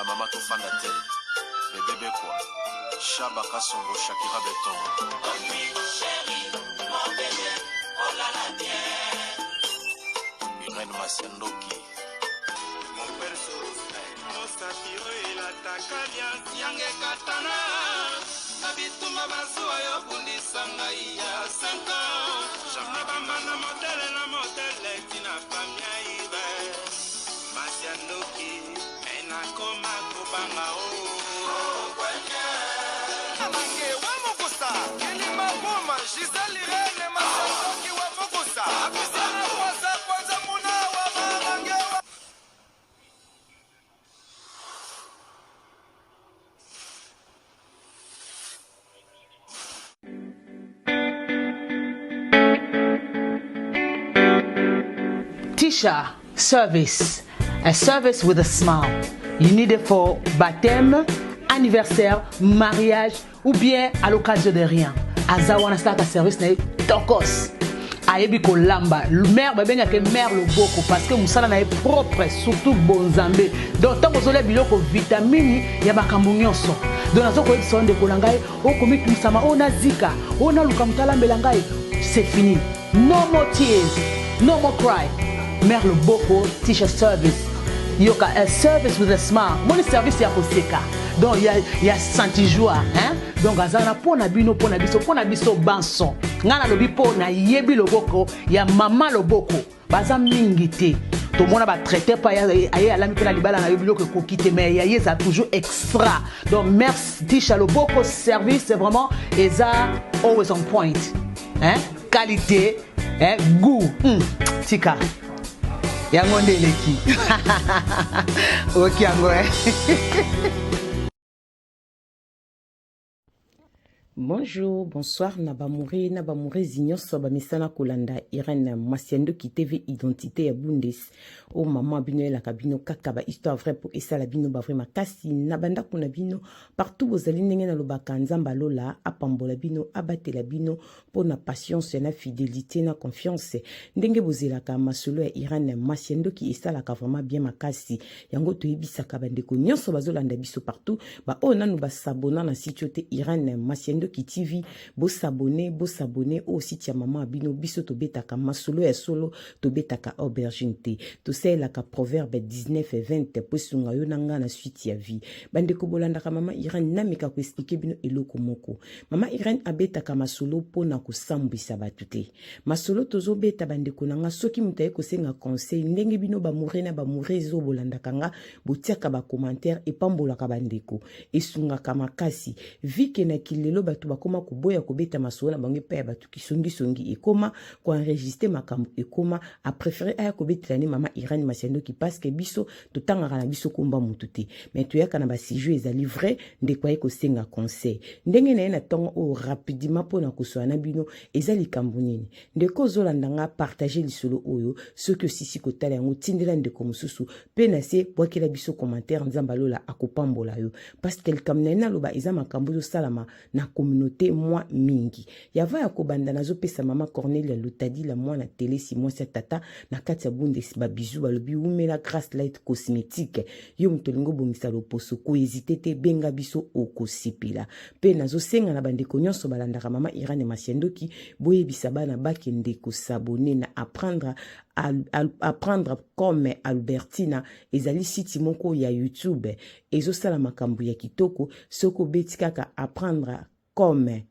Bamama tofanda te. Bebe Bekwa, Shaba Kasongo, Shakira Beton. Irène Masiandoki. Mosapi oyo elataka liasi yanga ekatana na bitumba bazuwa yo bundisa ngai ya 5 ans na bamba na modele na modele tina famia ibe masi ya ndoki me nakoma kobanga o Amange wa Mukusa, Kilima Buma, Gisèle Irene, Masandoki wa Mukusa, Apisiana Kwanza Kwanza Muna wa Mamange wa Tisha Service, a service with a smile. You need it for baptême, anniversaire, mariage ou bien à l'occasion de rien. Aza wana asalaka service na ye tokos. Ayebi kolamba. Mère babengaka ye mère loboko parce que mosala na ye propre, surtout bonzambe. Donc ntango ozolia biloko vitamini ya makambo nyonso. Donc nazo koyebisa yo ndeko na ngai, okomitungisama, oyo nazika, oyo naluka moto alambela ngai, c'est fini. No more tears, no more cry. Mère loboko, Tisha service. Yoka, a service with a smile. Moni service ya koseka. Donc ya ya senti joie, hein? Donc azana pona bino, pona biso, pona biso banso. Nga nalobi po na yebi loboko ya mama loboko. Baza mingi te. Tomona ba traité pa aye alami pe na libala na yo biloko ekoki te mais ya ye eza toujours extra. Donc merci Tisha loboko service c'est vraiment eza always on point. Hein? Qualité, hein? Goût. Tika. Yango nde eleki. Oki yango eh. Bonjour, bonsoir na bamoure na bamourezi nyonso bamesana kolanda Irène Masiandoki TV identité ya Bundes o mama bino elaka bino kaka ba histoire vraie po esala bino ba vrai makasi na bandako na bino partout bozali ndenge nalobaka Nzambe alola apambola bino abatela bino mpo na patience na fidelité na confiance ndenge bozelaka masolo ya Irène Masiandoki esalaka vraiment bien makasi yango toyebisaka bandeko nyonso bazolanda biso partout baoyo nanu basabona na site oyo te Irène Masiandoki TV bosabone bosabone oyo site ya mama ya bino biso tobetaka masolo ya solo tobetaka aubergine te tosalelaka proverbe 19 20 po esunga yo na nga na suite ya vie bandeko bolandaka mama Irène nameka koexplike bino eloko moko mama Irène abetaka masolo mpo na kosambwisa bato te masolo tozobeta bandeko na nga soki moto aye kosenga conseil ndenge bino bamoure na bamourese oyo bolandaka nga botiaka bacommentaire epambolaka bandeko esungaka makasi vike na kilelo bato bakoma koboya kobeta masolo na bango epai ya bato kisongisongi ekoma koenregistre makambo ekoma aprefere aya kobetela ne mama Irène Masiandoki parce que biso totangaka na biso komba motu te mais toyaka na basujet ezali vrai ndeko aye kosenga conseil ndenge na ye na ntongo oyo rapidement mpo na koswana na bino eza likambo nini ndeko ozolanda nga partage lisolo oyo soki osisi kotala yango tindela ndeko mosusu mpe na se bwakela biso commentaire nzambe alola akopambola yo parce que likambo na ye naloba eza makambo ezosalama na communauté mwa mingi yava ya kobanda nazopesa mama Cornelia Lutadila mwana telesi mwasi ya tata na kati ya Bundes babizu balobi wumela Grace Light Cosmétique yo moto olingi obongisa loposo kohezite te benga biso okosepela mpe nazosenga na bandeko nyonso balandaka mama Irene Masiandoki boyebisa bana bakende kosabone na apprendre apprendre comme Albertina ezali site moko ya YouTube ezosala makambo ya kitoko soki obeti kaka apprendre comme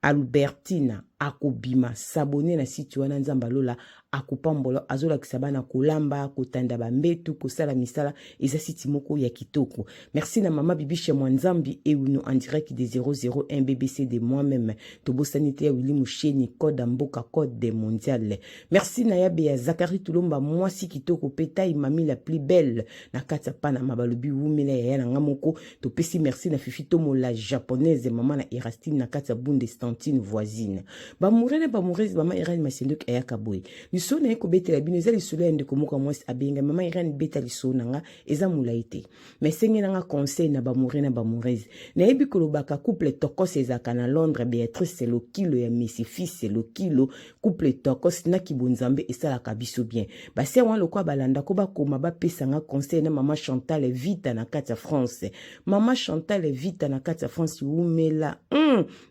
Albertina akobima s'abonner na site wana nzambe alola akopambola azolakisa bana kolamba kotanda bambetu kosala misala eza site moko ya kitoko merci na mama bibishe mwa nzambi ewino en direct de 001 bbc de moi-même tobosani te ya wili musheni code ya mboka code de mondial merci na yabe ya zakari tulomba mwasi kitoko pe tai mami la plus belle na kati ya panama balobi wumela yaya na nga moko topesi merci na fifi tomo la japonaise mama na erastine na kati ya bundestantine voisine. Bamoure na bamourese, mama Irene Masiandoki ayaka boye. Lisolo na ye kobetela bino eza lisolo ya ndeko moko ya mwasi abenga mama Irene, beta lisolo na nga, eza molai te, mais esengeli na nga conseil na bamoure na bamourese. Nayebi kolobaka couple tokos ezalaka na Londres, Beatrice Lokilo ya Messi fils Lokilo, couple tokos na kibonzambe esalaka biso bien. Base wana lokola balanda ko bakoma bapesa nga conseil na mama Chantal Vita na kati ya France. Mama Chantal Vita na kati ya France, wumela.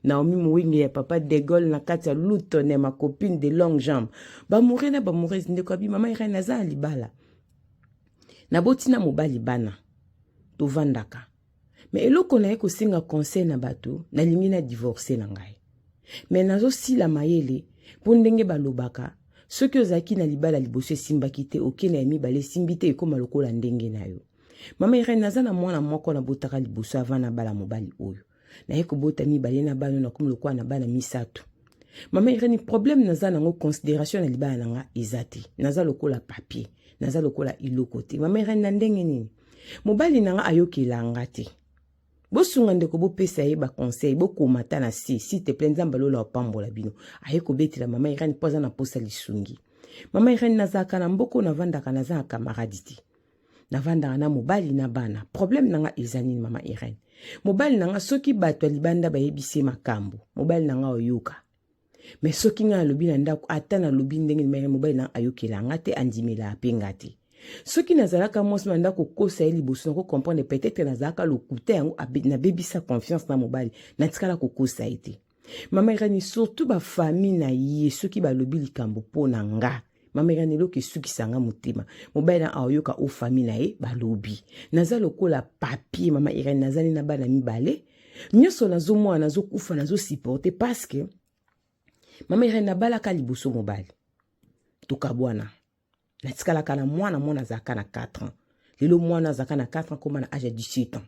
Naomi Mowenge ya papa De Gaulle na kati ya Luton, ya ma copine de longue jambe. Bamoure na bamourese, ndeko abi mama Irene aza na libala. Naboti na mobali bana. Tovandaka. Mais eloko na ye kosenga conseil na bato, nalingi na divorce na ngai. Mais nazosila mayele mpo ndenge balobaka soki ozalaki na libala liboso esimbaki te, oke na ya mibale esimbi te, ekóma lokola ndenge na yo. Mama Irene, naza na mwana moko nabotaka liboso avant nabala mobali oyo. Naye kobota mibale na bana, nakomi lokola na bana misato. Mama Irene, problème naza nango, considération na libala na nga eza te. Naza lokola papier, naza lokola eloko te. Mama Irene, na ndenge nini? Mobali na nga ayokela nga te. Bosunga ndeko, bopesa ye baconseil, bokoma ata na se, s'il te plaît. Nzambe alola opambola bino. Aye kobetela mama Irene mpo aza na posa lisungi. Mama Irene, nazalaka na mboka oyo navandaka, naza na camarade te. Navandaka na mobali na bana. Problème na nga eza nini, mama Irene? Mobali na nga, soki bato ya libanda bayebisi ye makambo, mobali na nga oyoka. Mais soki ngai alobi na ndako, ata nalobi ndenge nini, mobali na nga ayokela nga te, andimela mpe nga te. Soki nazalaka mwasi na ndako kokosa ye liboso, nako comprendre peut-être nazalaka lokuta, yango nabebisa confiance na mobali, natikala kokosa ye te. Mama Irene, surtout bafamille na ye, soki balobi likambo mpo na nga, mama Irene, eloko esukisa nga motema, mobali na aoyoka o famille na ye balobi naza lokola papier. Mama Irene, nazali na bana mibale, nyonso nazomona, nazokufa, nazosupporte parce que mama Irene, nabalaka liboso mobali, tokabwana, natikalaka na mwana. Mwana azalaka na 4 ans. Lelo mwana azalaka na 4 ans, koma na age ya 17 ans.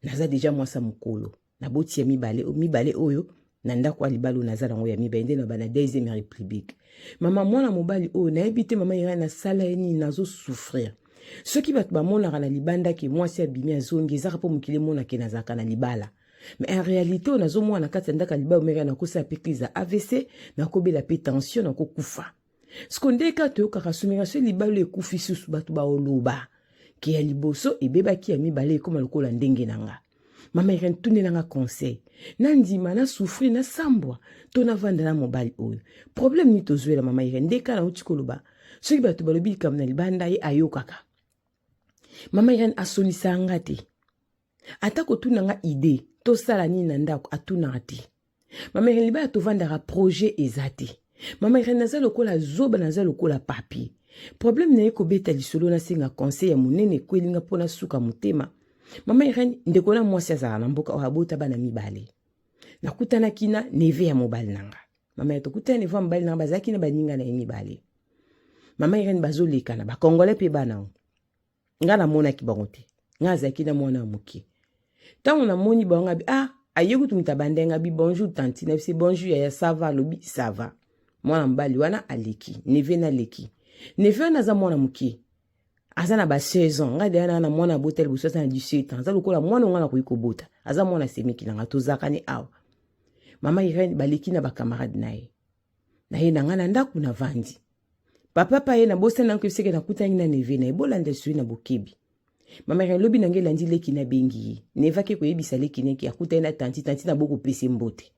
Naza déjà mwasi ya mokolo, naboti ya mibale, mibale oyo na ndako ya libala oyo naza nango ya mibale nde na bana deuxième république. Mama, mwana mobali oyo nayebi te, mama Irene, nasala ye nini? Nazosouffrir. Soki bato bamonaka na libanda ke mwasi abimi azongi, ezaka mpo mokili emonake nazalaka na libala. Mais en réalité, oyo nazomona na kati ya ndako ya libala omeka, nakosala mpe crise ya AVC, nakobela mpe tension, nakokufa. Siko nde kaka toyokaka someka so libala ekufi susu, bato baoloba ke ya liboso ebebaki, ya mibale ekóma lokola ndenge na nga. Mama Irene, tunelanga conseil: nandima nasouffrir, nasambwa, to navanda na mobali oyo? Problème nini tozwela, mama Irene? Nde kaka nauti koloba, soki bato balobi likambo na libanda, ye ayokaka. Mama Irene, asolisaka nga te, ata kotuna nga idée tosala nini na ndako, atunaka te. Mama Irene, libala tovandaka, projet eza te. Mama Irene, naza lokola zoba, naza lokola papier. Problème na ye kobeta lisolo, nasenga conseil ya monene ekwelinga mpo nasuka motema. Mama Irene, ndeko na mwasi azalaka na mboka oyo, abota bana mibale. Nakutanaki na neveu ya mobali na nga. Mama ya tokutana neveu ya mobali na nga, bazalaki na baninga na ye mibale. Mama Irene, bazolekana bakongole mpe bana o nga namonaki bango te. Nga azalaki na mwana ya moke. Ntango namoni bango, abi ah, aye kutu moto abande nga bi: "Bonjour tanti." Na bisi: "Bonjour yaya, ça va?" Alobi: "Ça va." Mwana mobali wana aleki neveu, naleki neveu wana, aza mwana moke, aza na ba 16 ans. Ngai deya na mwana abota liboso aza na 17 ans, aza lokola mwana onga nakoki kobota, aza mwana semeki na nga, tozalaka ne awa. Mama Irene, baleki na bacamarade na ye, na ye na ngai na ndako navandi. Papa pa ye nabosani nango eseke nakutani na neveu na ye. Bolanda esui na bokebi. Mama Irene, lobi na ngai elandi leki, nabengi ye neveu, ake koyebisa leki neki akutani na tanti. Tanti na bokopesa mbote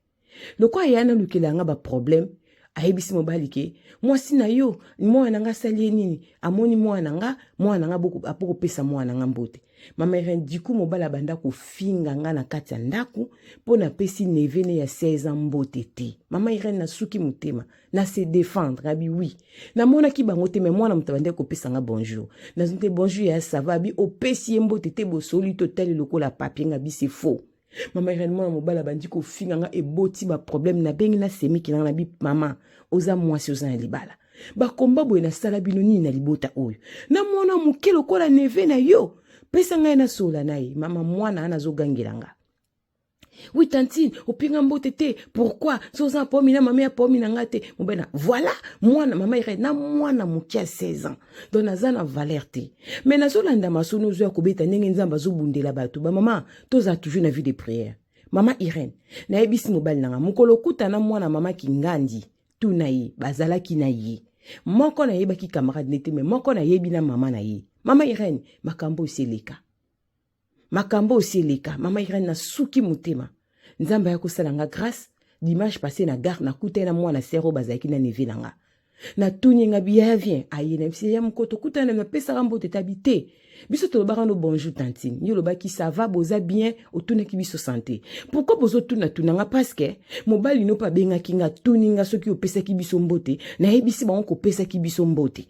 lokola aya nalukela yanga baproblème. Ayebisi mobali ke mwasi na yo, mwana na nga asali ye nini? Amoni mwana na nga, mwana na nga apokopesa mwana na nga mbote. Mama Irene, du coup mobali abanda kofinga nga na kati ya ndako mpo napesi neveu ne ya 16 ans mbote te. Mama Irene, nasuki motema, na se défendre, abi oui, namonaki bango te, mais mwana moto abandaki kopesa nga bonjour. Nazwi te: "Bonjour ya, ça va?" Abi: "Opesi ye mbote te, bosoli, totali lokola papier." Nga bi: "C'est faux." Mama Irene, mwana mobali abandi kofinga nga, eboti baproblème. Nabengi nasemiki nanga, nabi: "Mama, oza mwasi, oza na libala, bakomba boye, nasala bino nini na libota oyo na mwana moke lokola neveu na yo? Pesa ngai nasola na ye." Mama, mwana wana azogangela nga: "Oui tantine, opinga mbote te, pourquoi? So oza pomi na mama ya pomi na nga te." Mobali na voilà mwana, mama Irene, na mwana moke ya 16 ans, donc naza na valeur te. Mais nazolanda masolo ozwa ya kobeta ndenge Nzambe azobundela bato. Bamama, tozala toujours na vie de prière. Mama Irene, nayebisi mobali na nga mokolo okuta na mwana mama Kingandi, tuna ye bazalaki na ye moko. Nayebaki camarade ne te, me moko nayebi na mama na ye. Mama Irene, makambo esi eleka, makambo osi eleka. Mama Irene, nasuki motema. Nzambe aya kosala nga grâce. Dimanche passé na gare, nakutani na mwana sere oyo bazalaki na neveu na nga. Natuni nga biya vient aye na bisi ya mokoto kutana, napesaka mbote, tabi te. Biso tolobaka no bonjour tantine, yo olobaki ça va, boza bien, otunaki biso santé. Pourquoi bozotunatuna nga? Parce que mobali no mpe abengaki nga, tuni nga soki opesaki biso mbote. Nayebisi bango kopesaki biso mbote,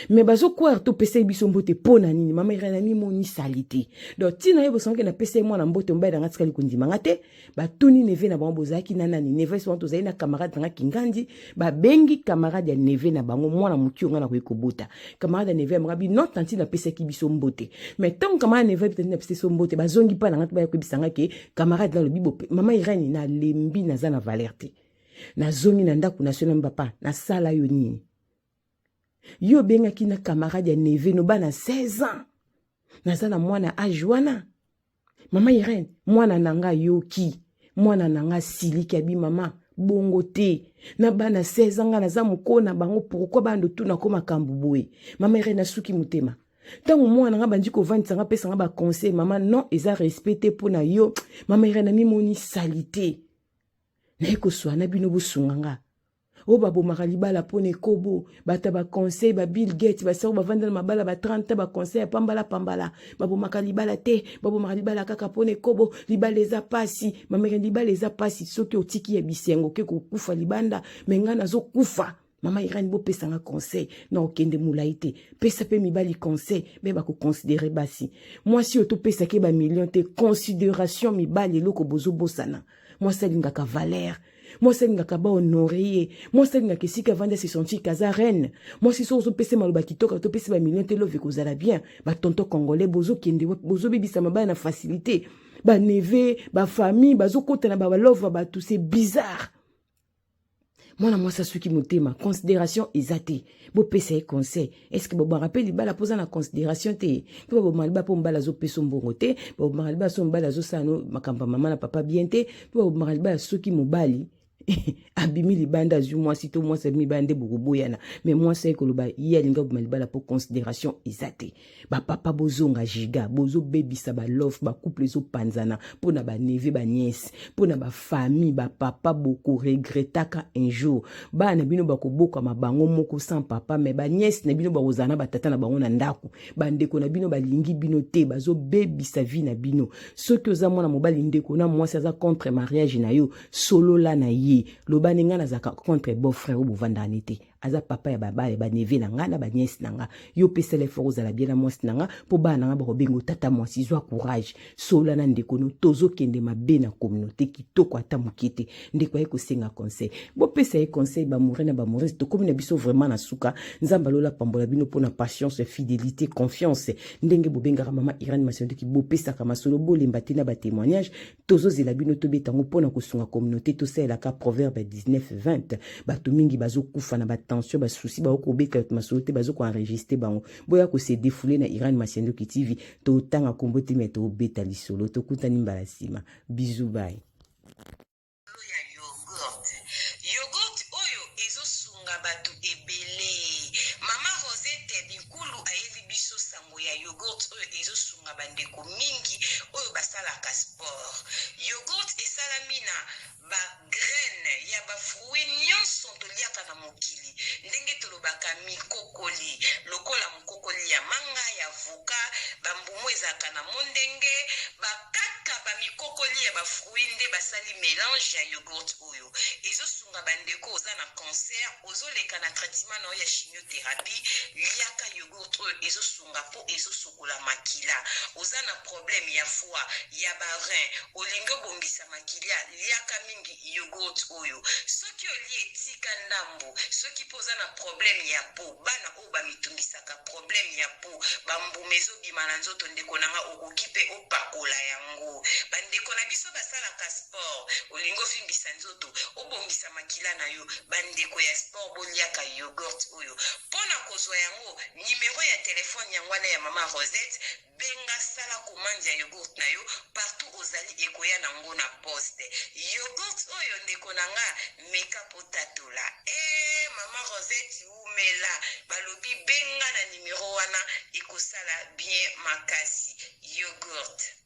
me bazokware topesaki biso mbote mpo na nini? Mama Irene, amimoni sali te. Donc ntina ye bosangoke, napesa ye mwana mbote, mobali na nga tikali kondima nga te. Batuni neveu na bango: bozalaki na nani? Neveu bango: tozali na camarade na nga Kingandi. Babengi camarade ya neveu na bango, mwana moki oyo nga nakoki kobota. Camarade ya neveu ya bango abi: non, tantine apesaki biso mbote. Mais ntango camarade ya neveu abi tantine apesi biso mbote, bazongi mpa na nga mpe baya koyebisa nga ke camarade nalobi bope. Mama Irene, nalembi, naza na valeur te. Nazongi na ndako national: papa, nasala yo nini? Yo obengaki na camarade ya neveu no, bana 16 ans, naza na mwana age wana. Mama Irene, mwana na nga ayoki, mwana na nga asiliki, abi: mama, bongo te na bana 16 ans, nga naza mokolo na bango, pourquoi bando tuna ko makambo boye? Mama Irene, nasuki motema. Ntango mwana nga bandi kovandisa nga, apesa nga baconseil: mama, non, eza respect te mpo na yo. Mama Irene, amimoni sali te. Naye koswa na bino, bosunga nga. Oyo babomaka libala mpona ekobo, bato ya baconseil, ba Bill Gates, basako bavanda na mabala ba 30, baconseil ya pambala pambala. Babomaka libala te, babomaka libala kaka mpona ekobo. Libala eza pasi, mamere, libala eza pasi. Soki otiki ya bisengo, oke kokufa libanda. Me ngai nazokufa. Mama Irene, bopesanga conseil na okende molai te. Pesa mpe mibali conseil, mpe bakoconsidérer basi. Mwasi oyo topesaki bamillion te, considération. Mibali, eloko bozobosana, mwasi alingaka valeur, mwasi alingaka bahonorer ye, mwasi alingaka esika avandi ase sentir kaza reine. Mwasi soki ozopesa maloba kitoko, topesi bamillion te, love kozala bien. Batonton congolais, bozokende, bozobebisa mabaya na facilité. Baneveu, bafamille bazokota na balove ya bato, c'est bizarre. Mwana mwasi asuki motema, considération eza te. Bopesa ye conseil. Est-ce babomaka mpe libala mpoza na considération te? Mpe babomaka libala mpo mobali azopesa mbongo te? Babomaka libala soki mobali azosala no makambo ya mama na papa bien te? Mpe babomaka libala soki mobali abimi libanda, azwi mwasi, to mwasi abimi libanda, nde bokoboyana? Me mwasi aye koloba ye alingi abima libala mpo considération eza te. Bapapa, bozonga giga, bozobebisa balove, bacouple ezopanzana mpo na baneveu, banièce, mpo na bafamille. Bapapa, bokoregretaka un jour. Bana na bino bakobokama bango moko sans papa, me banièce na bino bakozala na batata na bango na ndako. Bandeko na bino balingi bino te, bazobebisa vie na bino. Soki oza mwana mobali, ndeko na mwasi aza contre mariage na yo, solola na ye, loba nde ngai nazalaka contre beau frère oyo bovandaka ne te, aza papa ya babala baneveu na nga na banièce na nga. Yo pesala effort, ozala bien na mwasi na nga, mpo bana na nga bakobenga tata mwasi. Zwa courage, sola na ndeko no. Tozokende mabe na communauté, kitoko ata moke te. Ndeko aye kosenga conseil, bopesa ye conseil. Bamoureux na bamoureuse, tokomi na biso vraiment na suka. Nzambe alola pambola bino mpona patience, fidélité, confiance, ndenge bobengaka mama Irene Masiondoki, bopesaka masolo. Bolemba te na batémoignage, tozozela bino, tobeta yango mpona kosunga communauté. Tosalelaka proverbe 19 20. Bato mingi bazokufa na batension, basusi, bakobeta bato masolo te, bazokoenregistrer bango. Boya kose défouler na Irene Masiandoki TV. Totanga kombo te, me tobeta lisolo. Tokutani mbala nsima. Bisous, bye. Ya yogourt, yogourt oyo ezosunga bato ebele. Mama Rosette Binkulu ayeli biso sango ya yogourt oyo ezosunga bandeko mingi oyo basalaka sport. Yogourt esalami na bagraine ya bafruit nyonso toliaka na mokili, ndenge tolobaka mikokoli, lokola mokokoli ya manga, ya avocat, bambumu ezalaka na mondenge, bakaka bamikokoli ya bafruit nde basali mélange ya yogourt oyo ezosunga bandeko. Oza na cancer, ozoleka na traitement na oyo ya chimiothérapie, liaka yogourt oyo, ezosunga mpo ezosokola makila. Oza na problème ya foie, ya barein, olingi obongisa makila, liaka mingi yogourt oyo. Soki olie, etika ndambo. Soki mpo oza na problème ya peau, bana oyo bamitungisaka, problème ya peau, bambuma ezobima na nzoto, ndeko na nga, okoki mpe opakola yango. Bandeko na biso basalaka sport, olingi ovimbisa nzoto, obongisa. makila na yo. Bandeko ya sport, boliaka yoghurt oyo. Mpo na kozwa yango, nimero ya telefone yango wana ya Mama Rosette. Benga, sala commande ya yoghurt na yo partout ozali, ekoya nango na poste. Yoghurt oyo, ndeko na nga, meka po tatola. E Mama Rosette umela, balobi benga na nimero wana, ekosala bien makasi. Yoghurt.